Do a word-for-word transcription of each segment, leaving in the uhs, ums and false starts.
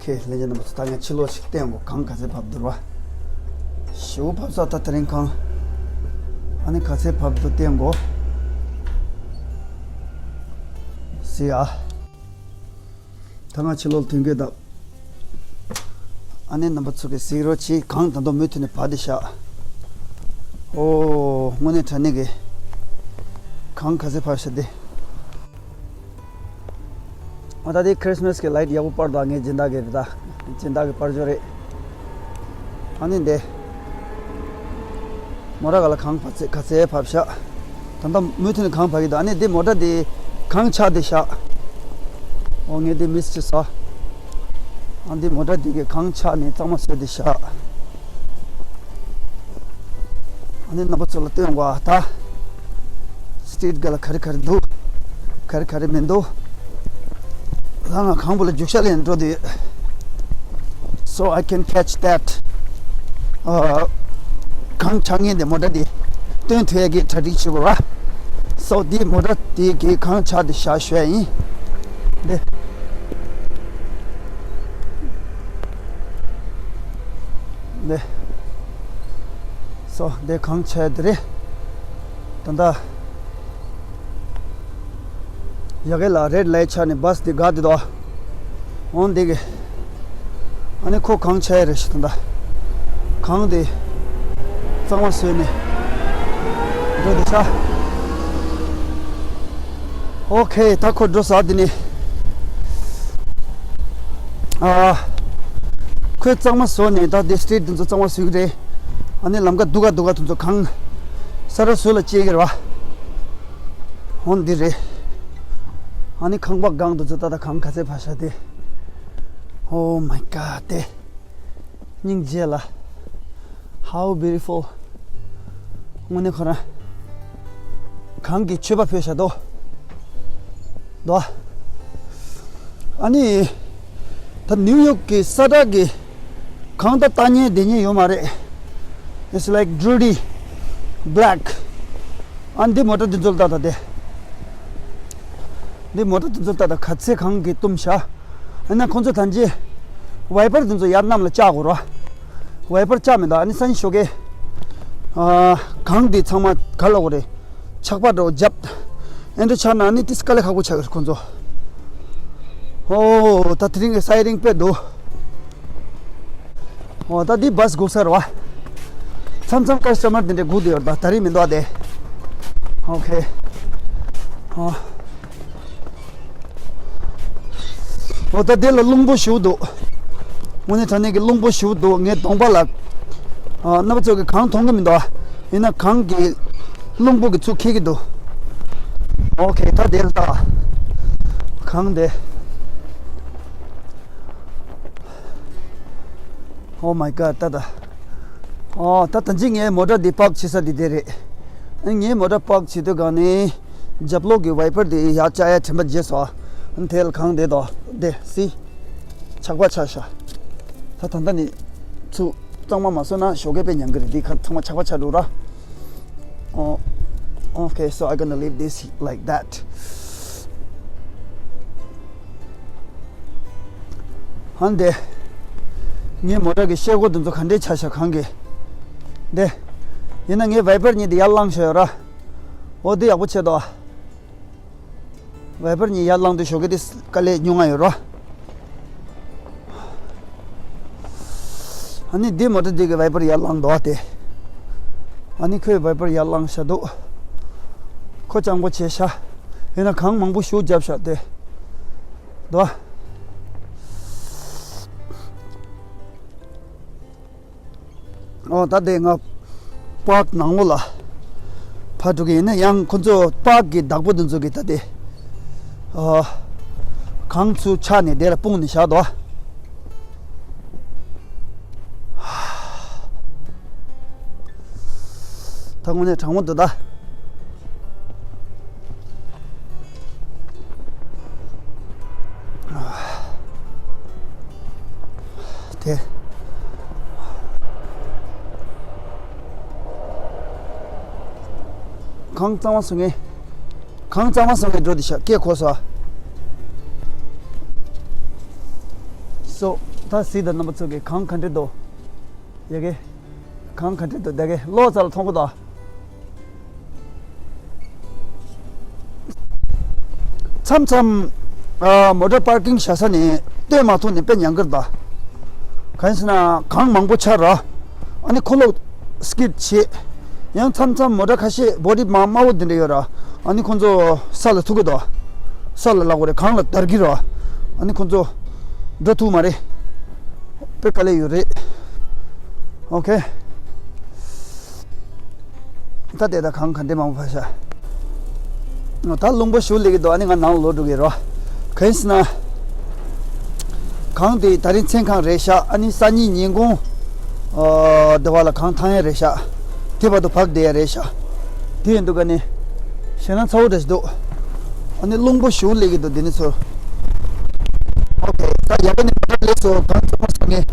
ལྷན་རྒྱས་རྣམ་པ་ཚོ། ད་ངས་ཕྱི་ལོགས་ཤིག་བསྟན་གོ། གངས་ག་ཚད་བབས་འདུག་ར། ཞེ་པོ་བབས་ས། ད་དེ་རིང་གངས་ཨ་ནི་ག་ཚད་བབས་འདུག་བསྟན་གོ། སི་ཨ། ད་ང་ཕྱི་ལོགས་ཐོན་གོ་ད། ཨ་ནི་རྣམ་པ་ཚོ་གི་གཟིགས་རོགས་གྱིས། གངས་ད་དུང་མུ་མཐུད་ནས་བབས་བསྡད་ཤག། ཨོ། དངོས་གནས་དྲང་གནས་ཀྱི་གངས་ག་ཚད་བབས་ཤག་དེ། ཨ། ད་དེ་ཁི་རི་སི་མ་སི་གི་ལའིཊ་ཡག་པོ་སྤར་འདུག། ངའི་སྦྱིན་བདག་གི་རེད། ད་སྦྱིན་བདག་གི་སྤར་ཆས་རེད། ཨ་ནི་འདི་མོ་ཊ་སྒང་ལ་གངས་བབས་ཚད་ག་ཚད་བབས་ཤག། ད་ལྟ་མུ་མཐུད་ནས་གངས་བབས་ཀྱི་འདུག། ཨ་ནི་འདི་མོ་ཊ་འདི་གངས་ཆགས་བསྡད་ཤག། ཨོ། ངས་འདི་མིས་བྱས་སོང་། ཨ། འདི་མོ་ཊ་འདི་གིས་གངས་ཆགས་ནས་གཙང་མ་བཟོས་བསྡད་ཤག། ཨ་ནི་རྣམ་པ་ཚོ་ལ་སྟོན་གོ། ད་སི་ཊི་རི་ཊི་སྒང་ལ་ག་རེ་ག་རེ་འདུག། ག་རེ་ག་རེ་མི་འདུག། ད་ང་གངས་བུ་ལ་རྒྱུག་ཤར་ལེན་འགྲོ་འདོད་ཡོད། So I can catch that. ཨ། གངས་ཆགས་མཁན་དེ་མོ་ཊ་དེ་སྟོན་ཐུབ་ཡག་གི་གྲ་སྒྲིག་བྱེད་དགོས་ར། སོ་དེ་མོ་ཊ་དེ་གིས་གངས་ཆགས་དེ་བཞག་ཞུ་ཡ་ཡིན། འདི། འདི། སོ་འདི་གངས་ཆགས་དེ་རེད། ད་ལྟ་ཡ་གི་ལ་རེཌ་ལའིཊ་ཆགས་ནས་བྷ་སི་དེ་བསྒགས་བསྡད་འདུག། འོ་འདི་གི། ཨ་ནི་ཁོ་གངས་ཆགས་ཡ་རེད་ཤག། ད་ལྟ་གངས་དེ་གཙང་མ་བཟོས་ནས་འགྲོ་བསྡད་ཤག། ཨོ་ཁེ། ད་ཁོ་འགྲོ་ས་དེ་ནས། ཨ། ཁོས་གཙང་མ་བཟོས་ནས་ད་དེ་སི་ཊི་རི་ཊི་དེ་ཚོ་གཙང་མ་བཟོས་ཀྱི་རེད། ཨ་ནི་ལམ་ཁ་སྡུག་ག་སྡུག་ག་དེ་ཚོ་གངས་ས་ར་སུ་ལ་བཅད་ཀྱི་རེད་པ། འོ་འདི་རེད། ཨ་ནི་ཁང་པ་སྒང་དེ་ཚོ་ད་ལྟ་གངས་ག་ཚད་བབས་ཤག་དེ། Oh my God དེ། སྙིང་རྗེ་ལ། How beautiful. དངོས་གནས་ཁོ་རང་གངས་ཀྱི་མཆོད་པ་ཕུལ་བཞག་འདུག། འདུག། ཨ་ནི་ད་ནིའུ་ཡོག་གི་ས་ཁྲ་གི་གངས་ད་ལྟ་ཉན་བསྡད་ཉན་ཡོད་མ་རེད། It's like dirty black. ཨ། འདི་མོ་ཊ་འདི་ཚོ་ལ་ལྟ་ད། དེ་འདི་མོ་ཊ་འདི་ཚོ་ལ་ལྟ་ད། ག་ཚད་གངས་ཀྱིས་བཏུམས་ཤག། ཨ་ན་ཁོང་ཚོ་ད་ཅི་ཝའི་པར་འདི་ཚོ་ཡར་གནམ་ལ་བཅག་དགོས་རེད་པ། ཝའི་པར་བཅག་མི་འདུག། ཨ་ནི་སང་ཉིན་ཞོགས་ཀས། ཨ། གངས་འདི་ཚང་མ་ག་ལ་དགོས་རེད། ཆག་པ་འདྲ་བོ་བརྒྱབ། ཨེ་འདྲ་ཆགས་ན་ཨ་ནི་ཏིས་དཀའ་ལས་ཁག་པོ་ཆགས་ཀྱི་རེད་ཁོང་ཚོ། ཨོ། ད་དེ་རིང་གི་སའི་རིང་དཔེ་འདུག། ཨོ། ད་འདི་བྷ་སི་སྒུག་ས་རེད་པ། མཚམས་མཚམས་ཀ་སི་ཊ་མར་དེ་འདྲ་སྒུག་བསྡད་ཡོད་རེད། ད་དེ་རིང་མི་འདུག་ཨ་དེ། ཨོ་ཁེ། ཨོ། ཨོ། ད་དེ་ལ་རླུང་པོ་ཞེ་པོ་འདུག། དངོས་གནས་དྲང་གནས་ཀྱི་རླུང་པོ་ཞེ་པོ་འདུག། ངའི་གདོང་པ་ལ། ཨ། རྣམ་པ་ཚོ་གིས་གངས་མཐོང་གི་མི་འདུག་ཨ། ཡིན་ན་གངས་ཀྱི་རླུང་པོ་གིས་ཚུར་འཁྱེར་གྱི་འདུག། ཨོ་ཁེ། ད་དེ་ལ་ལྟ། གངས་དེ། Oh my God ད་ད། ཨོ། ད་ད་ཅི་ངའི་མོ་ཊ་འདི་པག་བྱེད་ས་འདི་དེ་རེད། ཨ། ངའི་མོ་ཊ་པག་བྱེད་དུས་སྒང་ནས་རྒྱབ་ལོགས་ཀྱི་ཝའི་པར་འདི་ཡར་བཅག་ཡ་དྲན་པ་བརྗེད་སོང་། ཨ། དེ་ལ་གངས་དེ་དོ་དེ་སི། ཆག་པ་ཆགས་ཤག། ད་ད་ལྟ་ནས་ཚུར་གཙང་མ་མ་བཟོས་ན་ཞོགས་ཀས་དཔེ་ཉམས་ཀྱི་རེད། འདི་ཁ་ཚང་མ་ཆག་པ་ཆགས་འགྲོ་ར། Oh, okay, so I'm gonna leave this like that. ཧན་དེ། ངའི་མོ་ཊ་གི་ཤེལ་སྒོ་དེ་ཚོ་ག་འདྲས་ཆགས་ཤག་གངས་ཀྱིས། དེ། ཡིན་ན་ངའི་ཝའི་པར་གཉིས་དེ་ཡར་བླངས་བཞག་ཡོད་ར། འོ་དེ་ཡག་པོ་བྱས་འདུག། ཝའི་པར་གཉིས་ཡར་བླངས་དུས་ཞོགས་ཀས་དེ་དཀའ་ལས་ཉུང་ང་ཡོད་ར། ཨ་ནི་འདི་མོ་ཊ་འདི་གི་ཝའི་པར་ཡར་བླངས་འདུག་ཨ་དེ། ཨ་ནི་ཁོའི་ཝའི་པར་ཡར་བླངས་བཞག་འདུག། ཁོ་སྤྱང་པོ་བྱས་ཤག། ཡིན་ན་གངས་མང་པོ་ཞེ་པོ་བརྒྱབ་ཤག་དེ། འདུག་ཨ། ཨོ། ད་དེ་ང་པཱརྐ་ནང་ལོགས་ལ་ཕར་འགྲོ་གི་ཡིན་ན། ཡང་ཁོ་ཚོ་པཱརྐ་གི་བདག་པོ་དེ་ཚོ་གིས་ད་དེ། ཨ། གངས་ཚུར་ཆག་ནས་དེ་ལ་སྤུངས་ནས་བཞག་འདུག། ད་དངོས་གནས་གྲང་མོ་འདུག་ད། དེ། གངས་གཙང་མ་བཟོ་མཁན། གངས་གཙང་མ་བཟོ་མཁན་འགྲོ་འདི་ཤག། སྐད་གོ་སོང་ཨ། So, ད་གཟིགས་དང་རྣམ་པ་ཚོ་གི་གངས་ག་འདྲ་འདུག་ཡ་གི། གངས་ག་འདྲ་འདུག་ད་གི་ལོ་ཙཱ་ལ་མཐོང་གི་འདུག་མཚམས་མཚམས་ཨ། མོ་ཊ་པར་ཀིང་བྱ་ས་ནས་སྟོན་མ་ཐུབ་ནས་དཔེ་ཉེན་ཁ་འདུག་གང་ཡིན་ཟེར་ན་གངས་མང་པོ་ཆགས་ར། ཨ་ནི་ཁོ་ལོ་སྐྱིད་བྱེད། ཡང་མཚམས་མཚམས་མོ་ཊ་ཁ་ཤས་བོ་ཌི་མ་དམའ་བོ་འདི་འདྲ་ཡོད་ར། ཨ་ནི་ཁོ་ཚོ་ས་ལ་ཐུག་གི་འདུག་ས་ལ་ལབ་དགོས་རེད། གངས་ལ་བརྡར་གི་ར། ཨ་ནི་ཁོ་ཚོ་འགྲོ་ཐུབ་མ་རེད། དཔེ་དཀའ་ལས་ཡོད་རེད། ཨོ་ཁེ། ད་དེ་ད་གངས་ག་འདྲ་མང་པོ་ཕར་ཤག་ད་རླུང་པོ་ཞེ་པོ་སླེབས་ཀྱི་འདུག་ཨ་ནི་ང་ནང་ལ་ལོག་འགྲོ་གི་རེད། གང་ཡིན་ཟེར་ན། གངས་དེ་ད་རིང་མཚན་གང་རེད་ཤག་ཨ་ནི་སང་ཉིན་ཉིན་གུང་། ཨ། དེ་བ་ལ་གངས་ཐང་ཡ་རེད་ཤག་དེ་བར་དུ་བག་བསྡད་ཡ་རེད་ཤག་དེ་ཡིན་འདུག་ག་ནི། ཞེད་སྣང་ཚ་བོ་འདྲ་ཞིག་འདུག་ཨ་ནི་རླུང་པོ་ཞེ་པོ་སླེབས་ཀྱི་འདུག་འདི་ནས་ཚུར། ཨོ་ཁེ། ད་ཡ་ག་ནས་མོ་ཊ་སླེབས་སོང་། གངས་གཙང་མ་བཟོ་མཁན།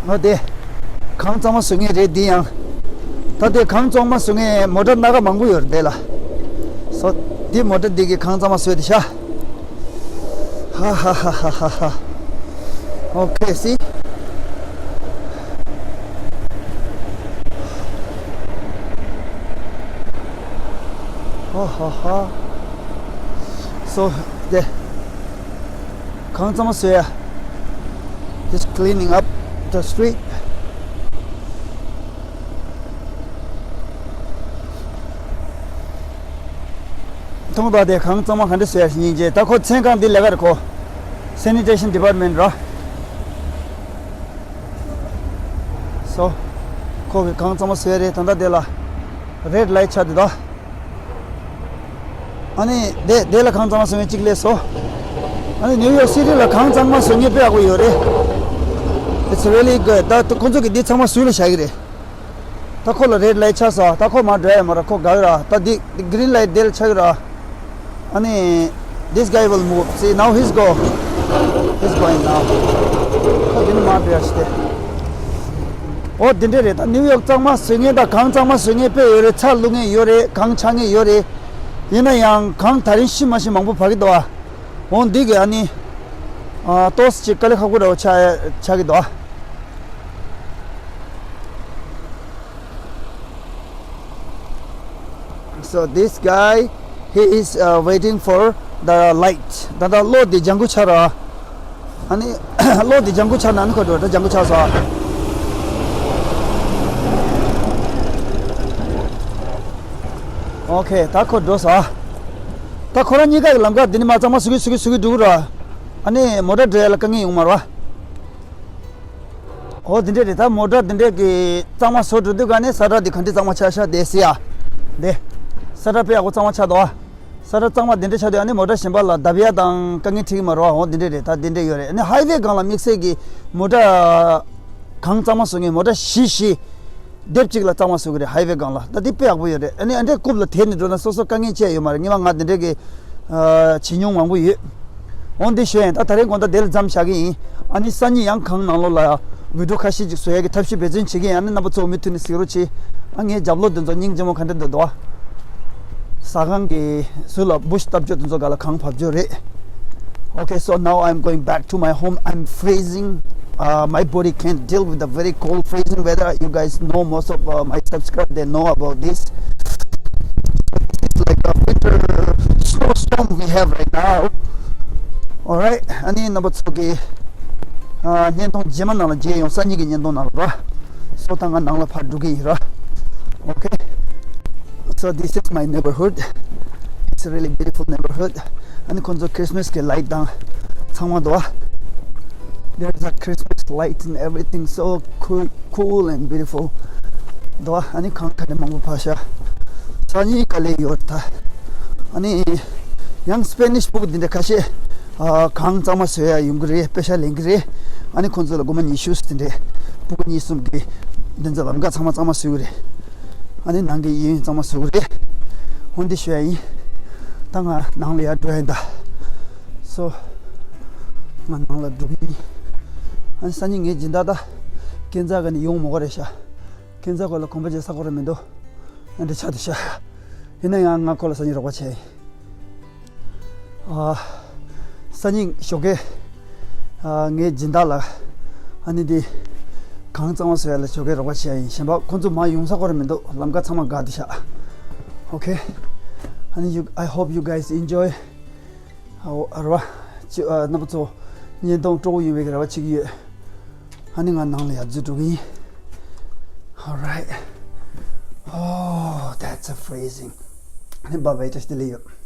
ཨོ་དེ། གངས་གཙང་མ་བཟོ་མཁན་རེད་འདི་ཡང་། ད་དེ་གངས་གཙང་མ་བཟོ་མཁན་མོ་ཊ་སྣ་ཁ་མང་པོ་ཡོད་རེད་དེ་ལ། སོ། འདི་མོ་ཊ་འདི་གིས་གངས་གཙང་མ་བཟོས་ཏེ་ཤག་ཧ་ཧ་ཧ། Okay, see? ཧ་ཧ་ཧ། So, yeah. གངས་གཙང་མ་བཟོས་ཡ། Just cleaning up the street. མཐོང་དང་དེ་གངས་གཙང་མ་ག་འདྲ་བཟོས་ཡ་ཞིག་ཡིན་རྗེས། ད་ཁོ་མཚན་གང་འདི་ལས་ཀ་རེད། ཁོ་Sanitation Department ར། So, ཁོ་གིས་གངས་གཙང་མ་བཟོས་རེད། ད་ལྟ་དེ་ལ་red light ཆགས་འདུག་ད། ཨ་ནི་དེ་དེ་ལ་གངས་གཙང་མ་བཟོས་མཁན་གཅིག་སླེབས་སོང་། ཨ་ནི་New York City ལ་གངས་གཙང་མ་བཟོ་མཁན་དཔེ་ཡག་པོ་ཡོད་རེད། It's really good. ད་ཁོ་ཚོ་གིས་འདི་ཚང་མ་ཟུར་ལ་བཞག་གི་རེད། ད་ཁོ་ལ་red light ཆགས་སོང་། ད་ཁོ་མར་འགྲོ་ཡ་ཡོད་མ་རེད། ཁོ་དགའ་གི་ར། ད་འདི་འདི་green light དེ་ལ་ཆགས་ཀྱི་ར། ཨ་ནི། This guy will move. See, now he's go. He's going now. ཁོ་འདི་ནས་མར་འགྲོ་ཡ་ཞིག་སྟེ། ཨོ་འདི་འདྲས་རེད། ད་New York གཙང་མ་བཟོ་མཁན་དང་གངས་གཙང་མ་བཟོ་མཁན་དཔེ་ཡོད་རེད། ཚྭ་བླུག་མཁན་ཡོད་རེད། གངས་འཕྱག་མཁན་ཡོད་རེད། ཡིན་ན་ཡང་གངས་ད་རིང་ཤི་མ་ཤི་མང་པོ་བབས་ཀྱི་འདུག་ཨ། འོ་འདི་གི་ཨ་ནི། ཨ། ཏོག་ཙམ་ཅིག་དཀའ་ལས་ཁག་པོ་འདྲ་བོ་ཆགས་ཆགས་ཀྱི་འདུག་ཨ། So this guy, he is, uh, waiting for the light. ད་ལྟ་གློག་འདི་ལྗང་ཁུ་ཆགས་ར། ཨ་ནི་གློག་འདི་ལྗང་ཁུ་ཆགས་ན་ཨ་ནི་ཁོ་འགྲོ། ད་ལྗང་ཁུ་ཆགས་སོང་ཨ། ཨོ་ཁེ། ད་ཁོ་འགྲོ་སོང་ཨ། ད་ཁོ་རང་གཉིས་ཀ་གི་ལམ་ཁ་འདི་ནས་མར་གཙང་མ་བཟོ་གི་བཟོ་གི་བཟོ་གི་འགྲོ་གི་ར། ཨ་ནི་མོ་ཊ་འགྲོ་ཡ་ལ་དཀའ་ངལ་ཡོང་མ་རེད་པ། ཨོ་འདི་འདྲས་རེད། ད་མོ་ཊ་འདི་འདྲས་ཀྱི་གཙང་མ་བཟོ་འགྲོ་དུས་ག་ནས་ས་ཁྲ་འདི་ག་འདྲས་གཙང་མ་ཆགས་ཤག་དེ་སི་ཡ། དེ། ས་ཁྲ་དཔེ་ཡག་པོ་གཙང་མ་ཆགས་འདུག་ཨ། ས་ཁྲ་གཙང་མ་འདི་འདྲས་ཆགས་དུས་ཨ་ནི་མོ་ཊ་གཞན་པ་ལ་བརྡབ་ཡ་དང་དཀའ་ངལ་འཕྲད་ཀྱི་མ་རེད་པ། འོ་འདི་འདྲས་རེད། ད་འདི་འདྲས་ཡོད་རེད། ཨ་ནི་ཧའི་ཝེ་སྒང་ལ་དམིགས་བསལ་གྱི་མོ་ཊ་གང་གཙང་མ་བཟོ་མཁན་མོ་ཊ་བཞི་བཞི། སྡེབ་གཅིག་ལ་གཙང་མ་བཟོ་གི་རེད། ཧའི་ཝེ་སྒང་ལ། ད་འདི་དཔེ་ཡག་པོ་ཡོད་རེད། ཨ་ནི་ཨ་འདྲས་རྐུབ་ལ་དེད་ནས་འགྲོ་ན་སོ་སོ་དཀའ་ངལ་ཅི་ཡང་ཡོད་མ་རེད། སྔོན་མ་ང་འདི་འདྲས་ཀྱི། ཨ། བྱེད་མྱོང་མང་པོ་ཡོད། འོ་འདི་ཞུ་ཡིན། ད་ད་རེས་དགོང་དག་དེ་ལ་མཚམས་བཞག་གི་ཡིན། ཨ་ནི་སང་ཉིན་ཡང་གངས་ནང་ལོགས་ལ་བི་ཌིའོ་ཁ་ཤས་ཅིག་བཟོ་ཡ་གི་ཐབས་ཤེས་འབད་བརྩོན་བྱེད་ཀྱི་ཡིན། ཨ་ནི་རྣམ་པ་ཚོ་མུ་མཐུད་ནས་གཟིགས་རོགས་བྱེད། ཨ། ངའི་རྒྱབ་ལོགས་འདི་ཚོ་སྙིང་རྗེ་མོ་ག་འདྲ་འདུག་འདུག་ཨ། ཟ་ཁང་གི་ཟུར་ལ་བུ་ཤི་བཏབ་ཅོག་འདི་ཚོ་ག་ལ་གངས་བབས་ཅོག་རེད། Okay, so now I'm going back to my home. I'm freezing. Uh, my body can't deal with the very cold, freezing weather. You guys know, most of, uh, my subscribers, they know about this. It's like a winter snowstorm we have right now. Alright, ཨ་ནི་རྣམ་པ་ཚོ་གི། ཨ། བརྙན་ཐུང་རྗེས་མ་ནང་ལ་མཇལ་ཡོང་། སང་ཉིན་གྱི་བརྙན་ཐུང་ནང་ལ་ར། སོ་ད་ང་ནང་ལ་ཕར་འགྲོ་གི་ཡིན་ར། Okay. So this is my neighborhood. It's a really beautiful neighborhood. ཨ་ནི་ཁོང་ཚོ་Christmas གི་ལའི་ཊི་དང་ཚང་མ་འདུག་ཨ། There's a Christmas light and everything, so cool, cool and beautiful. འདུག་ཨ། ཨ་ནི་གངས་ག་ནས་མང་པོ་ཕར་ཤག་སང་ཉིན་དཀའ་ལས་ཡོད་ད། ཨ་ནི་ཡང་སྤེ་ནིཤ་ཕྲུ་གུ་འདི་འདྲ་ཁ་ཤས། ཨ། གངས་གཙང་མ་བཟོ་ཡ་ཡོང་གི་རེད། པེ་ཤ་ལེན་གི་རེད། ཨ་ནི་ཁོང་ཚོ་ལ་སྒོར་མོ་ཉི་ཤུ་ཙམ་དེ་འདྲས། ཕྲུ་གུ་གཉིས་གསུམ་གྱིས་འདི་ཚོ་ལམ་ཁ་ཚང་མ་གཙང་མ་བཟོ་གི་རེད། ཨ་ནི་ནང་གི་གཡས་གཡོན་གཙང་མ་བཟོ་གི་རེད། འོ་འདི་ཞུ་ཡ་ཡིན། ད་ང་ནང་ལ་ཡར་འགྲོ་ཡ་ཡིན་ད། སོ། ང་ནང་ལ་འགྲོ་གི་ཡིན། ཨ་ནི་སང་ཉིན་ངས་སྦྱིན་བདག་ད་ཁྱེད་ཚོ་ག་ནས་ཡོང་མོ་ག་རེད་ཤག་ཁྱེད་ཚོ་ག་ལ་གོམ་པ་རྒྱག་ས་ག་རེ་མི་འདུག་ཨ་འདྲ་ཆགས་འདུག་ཤག་ཡིན་ན་ཡང་ང་ཁོ་ལ་སང་ཉིན་རོགས་པ་བྱས་ཡིན། ཨ། སང་ཉིན་ཞོགས་ཀས་ཨ་ངའི་སྦྱིན་བདག་ལ་ཨ་ནི་དེ་གངས་གཙང་མ་བཟོ་ཡ་ལ་ཞོགས་ཀས་རོགས་པ་བྱེད་ཡ་ཡིན། གཞན་པ་ཁོང་ཚོ་མར་ཡོང་ས་ཁོ་ར་མི་འདུག་ལམ་ཁ་ཚང་མ་བཀག་བསྡད་ཤག Okay. ཨ་ནི། you, I hope you guys enjoy. ཨ་ར་བ་ཅི་ཨ་རྣམ་པ་ཚོ་བརྙན་ཐུང་སྤྲོ་པོ་ཡིན་པའི་རེ་བ་བྱེད་ཀྱི་ཡོད། ཨ་ནི་ང་ནང་ལ་ཡར་འཛུལ་འགྲོ་གི་ཡིན། Alright. Oh, that's a freezing. ཨ་ནི་བ་བའི་ཏྲ་ཤི་ལེ་ཡོད།